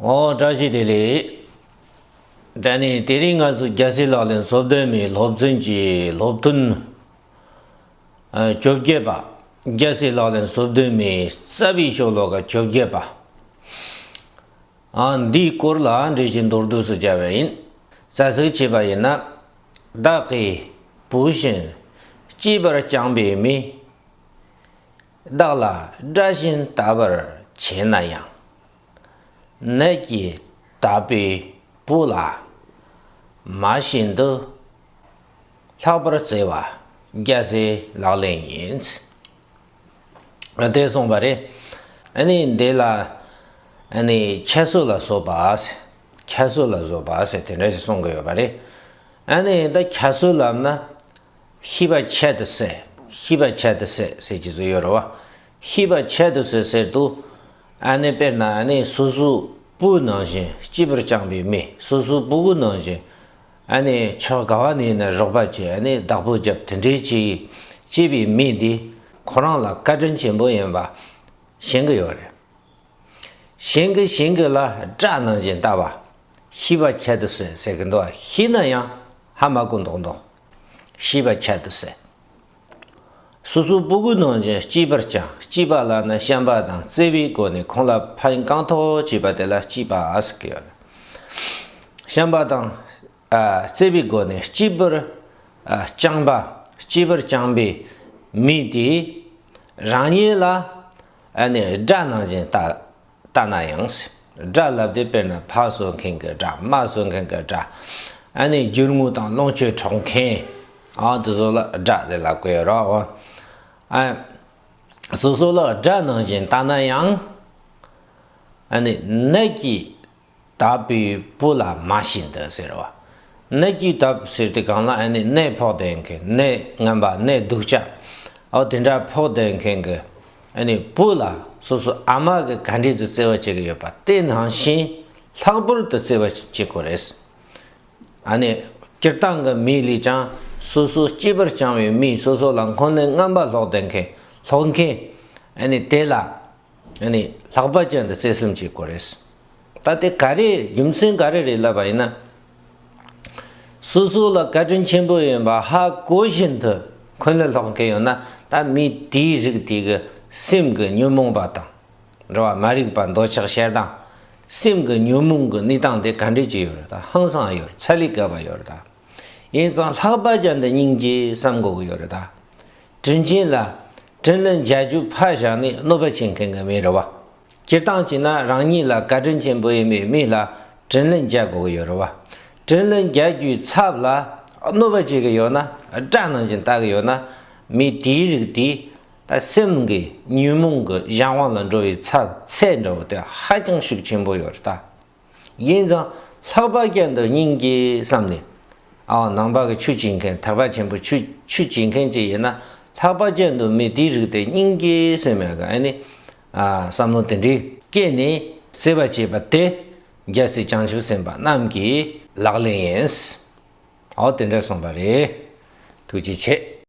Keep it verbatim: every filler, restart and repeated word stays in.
ཨོ་བཀྲ་ཤིས་བདེ་ལེགས། ད་ནི་དེ་རིང་ང་ཚོ་རྒྱལ་སྲས་ལག་ལེན་སོ་བདུན་མའི་སློབ་ཚན་གྱི་སློབ་ཐུན་ཨ་བཅོ་བརྒྱད་པ། རྒྱལ་སྲས་ལག་ལེན་སོ་བདུན་མའི་རྩ་བའི་ཤོ་ལོ་ཀ་བཅོ་བརྒྱད་པ། ཨ་འདིའི་སྐོར་ལ་འགྲེལ་བཤད་མདོར་བསྡུས་སུ་བྱ་བ་ཡིན། རྩ་ཚིག་བྱས་པ་ཡིན་ན། བདག་གི་བུ་བཞིན་གཅེས་པར་བསྐྱངས་པའི་མི། བདག་ལ་དགྲ་བཞིན་ལྟ་བར་བྱས་ན་ཡང་། ནད་ཀྱིས་དག་པའི་བུ་ལ་མ་བྱིན་དུ། ལྷག་པར་བརྩེ་བ་རྒྱལ་སྲས་ལག་ལེན་ཡིན། དེ་གསུངས་པ་རེད། ཨ་ནི་འདི་ལ་ཨ་ནི་ཁྱད་གསོད་ལ་སོགས་པ་ཟེར། ཁྱད་གསོད་ལ་སོགས་པ་ཟེར་དེ་འདྲ་ཞིག་གསུང་གི་ཡོད་པ་རེད། ཨ་ནི་ད་ཁྱད་གསོད་ལབ་ན། ཤེས་པ་ཆད་དུ་ཟད། ཤེས་པ་ཆད་དུ་ཟད་ཟེར་གྱི་ཚུལ་ཡོད་རེད་བ། ཤེས་པ་ཆད་དུ་ཟད་ཟེར་དུས། ཨ་ནི་དཔེར་ན་ཨ་ནི་སོ་སོའི་བུ་ནང་བཞིན་གཅེས་པར་བསྐྱངས་པའི་མི། སོ་སོའི་བུ་གུ་ནང་བཞིན་ཨ་ནི་ཕྱོགས་ག་བ་ནས་ཡིན་ན་རོགས་པ་བྱེད། ཨ་ནི་བདག་པོ་རྒྱབ། དེ་འདྲའི་ཅིག་གཅེས་པའི་མི་འདི་ཁོ་རང་ལ་བཀའ་དྲིན་ཆེན་པོ་ཡིན་པ་ཤེས་ཀྱི་ཡོད་རེད། གཞན་གྱིས་གཞན་གྱི་ལ་དགྲ་ནང་བཞིན་ལྟ་བ། ཤེས་པ་ཁྱད་དུ་གསོད་ཟེར་གྱི་འདུག་ཤེས་ན་ཡང་ཧ་མ་གོ་མདོག་མདོག་ཤེས་པ་ཁྱད་དུ་གསོད། སོ་སོའི་བུ་གུ་ནང་བཞིན་གཅེས་པར་བསྐྱངས། གཅེས་པ་ལབ་ན་བྱམས་པ་དང་བརྩེ་བའི་སྒོ་ནས་ཁོང་ལ་ཕན་གང་ཐོགས་བྱས་པ་དེ་ལ་གཅེས་པ་ཟེར་གྱི་ཡོད་རེད། བྱམས་པ་དང་། ཨ་བརྩེ་བའི་སྒོ་ནས་གཅེས་པར་ཨ་བསྐྱངས་པ། གཅེས་པར་བསྐྱངས་པའི་མི་དེས་རང་ཉིད་ལ་ཨ་ནི་དགྲ་ནང་བཞིན་ལྟ་ལྟ་ན་ཡང་། དགྲ་ལབ་དེ་དཔེར་ན་ཕ་གསོད་མཁན་གྱི་དགྲ། མ་གསོད་མཁན་གྱི་དགྲ། ཨ་ནི་རྒྱུ་དངོས་དང་ལོངས་སྤྱོད་འཕྲོག་མཁན། ཨ་དེ་ཚོ་ལ་དགྲ་ཟེར་ལབ་ཀྱི་ཡོད་རེད་བ། ཨ་སོ་སོ་ལ་དགྲ་ནང་བཞིན་ལྟ་ན་ཡང་། ཨ་ནི་ནད་ཀྱིས་དག་པའི་བུ་ལ་མ་བྱིན་དུ་ཟེར་བ། ནད་ཀྱིས་དག་ཟེར་དུས་སྒང་ལ་ཨ་ནི་ནད་ཕོག་བསྡད་མཁན། ནད་ངན་པ་ནད་སྡུག་ཅག་ཨོ་དེ་འདྲ་ཕོག་བསྡད་མཁན་གྱི་ཨ་ནི་བུ་ལ་སོ་སོ་ཨ་མ་གིས་ག་འདྲས་སེ་བརྩེ་བ་བྱེད་ཀྱི་ཡོད་པ་དེ་ནང་བཞིན་ལྷག་པར་དུ་བརྩེ་བ་བྱེད་དགོས་རེད། ཨ་ནི་སྤྱིར་བཏང་གི་མི་ལས་ཀྱང་སོ་སོ་གཅེས་པར་བསྐྱངས་པའི་མི། སོ་སོ་ལ་འཁོན་ལན་ངན་པ་སློག་བསྡད་མཁན། སློག་མཁན་ཨ་ནི་དེ་ལ། ཨ་ནི་ལྷག་པ་ཅན་དུ་བརྩེ་སེམས་བྱེད་དགོས་རེད། ད་དེ་ག་རེ་རྒྱུ་མཚན་ག་རེ་རེད་ལབ་པ་ཡིན་ན། སོ་སོ་ལ་བཀའ་དྲིན་ཆེན་པོ་ཡིན་པ་ཧ་གོ་བཞིན་དུ་འཁོན་ལན་སློག་མཁན་ཡོད་ན། ད་མི་དེའི་རིགས་དེ་གི་སེམས་ཀྱི་ཉོན་མོངས་པ་དང་། རེད་བ། མ་རིག་པ་འདོད་ཆགས་ཞེ་སྡང་། སེམས་ཀྱི་ཉོན་མོངས་ཀྱི་གནས་སྟངས་དེ་ག་འདྲས་ཅིག་ཡོད་རེད། ད་ཧང་སང་ཡོད་རེད། ཚ་ལས་བརྒལ་བ་ཡོད་རེད། ད་ཡིན་ཙང་ལྷག་པ་ཅན་དུ་སྙིང་རྗེ་བསམ་དགོས་ཀྱི་ཡོད་རེད་ད། དྲིན་ཆེན་ལ་དྲིན་ལན་འཇལ་རྒྱུ་ཕར་བཞག་ནས་གནོད་པ་བྱེད་མཁན་གྱི་མི་རེད་བ། སྤྱིར་བཏང་བྱས་ན་རང་ཉིད་ལ་བཀའ་དྲིན་ཆེན་པོ་ཡིན་པའི་མི་ལ་དྲིན་ལན་འཇལ་དགོས་ཀྱི་ཡོད་རེད་བ། དྲིན་ལན་འཇལ་རྒྱུའི་ཚབ་ལ་གནོད་པ་བྱེད་ཀྱི་ཡོད་ན། དགྲ་ནང་བཞིན་ལྟ་གི་ཡོད་ན། མི་དེའི་རིགས་དེ་ད་སེམས་ཀྱི་ཉོན་མོངས་ཀྱི་གཞན་དབང་ལ་འགྲོ་བའི་ཚབ་ཚད་འདྲ་བོ་དེ་ཧ་ཅང་ཤུགས་ཆེན་པོ་ཡོད་རེད་ད། ཡིན་ཙང་ལྷག་པ་ཅན་དུ་སྙིང་རྗེ་བསམ་ནས། ཨའོ་ནང་པ་གི་ཆོས་བྱེད་མཁན། ཐེག་པ་ཆེན་པོའི་ཆོས་ཆོས་བྱེད་མཁན་ཅིག་ཡིན་ན། ལྷག་པ་ཅན་དུ་མི་དེའི་རིགས་དེ་སྙིང་རྗེ་སེམས་ཡག་གི་ཨ་ནི་ཨ་བསམ་བློ་དེ་འདྲའི་སྐྱེས་ནས་བརྩེ་བ་བྱེད་པ་དེ་རྒྱལ་སྲས་བྱང་ཆུབ་སེམས་དཔའ་རྣམས་ཀྱི་ལག་ལེན་ཡིན། ཨའོ་དེ་འདྲ་གསུངས་པ་རེད། ཐུགས་རྗེ་ཆེ།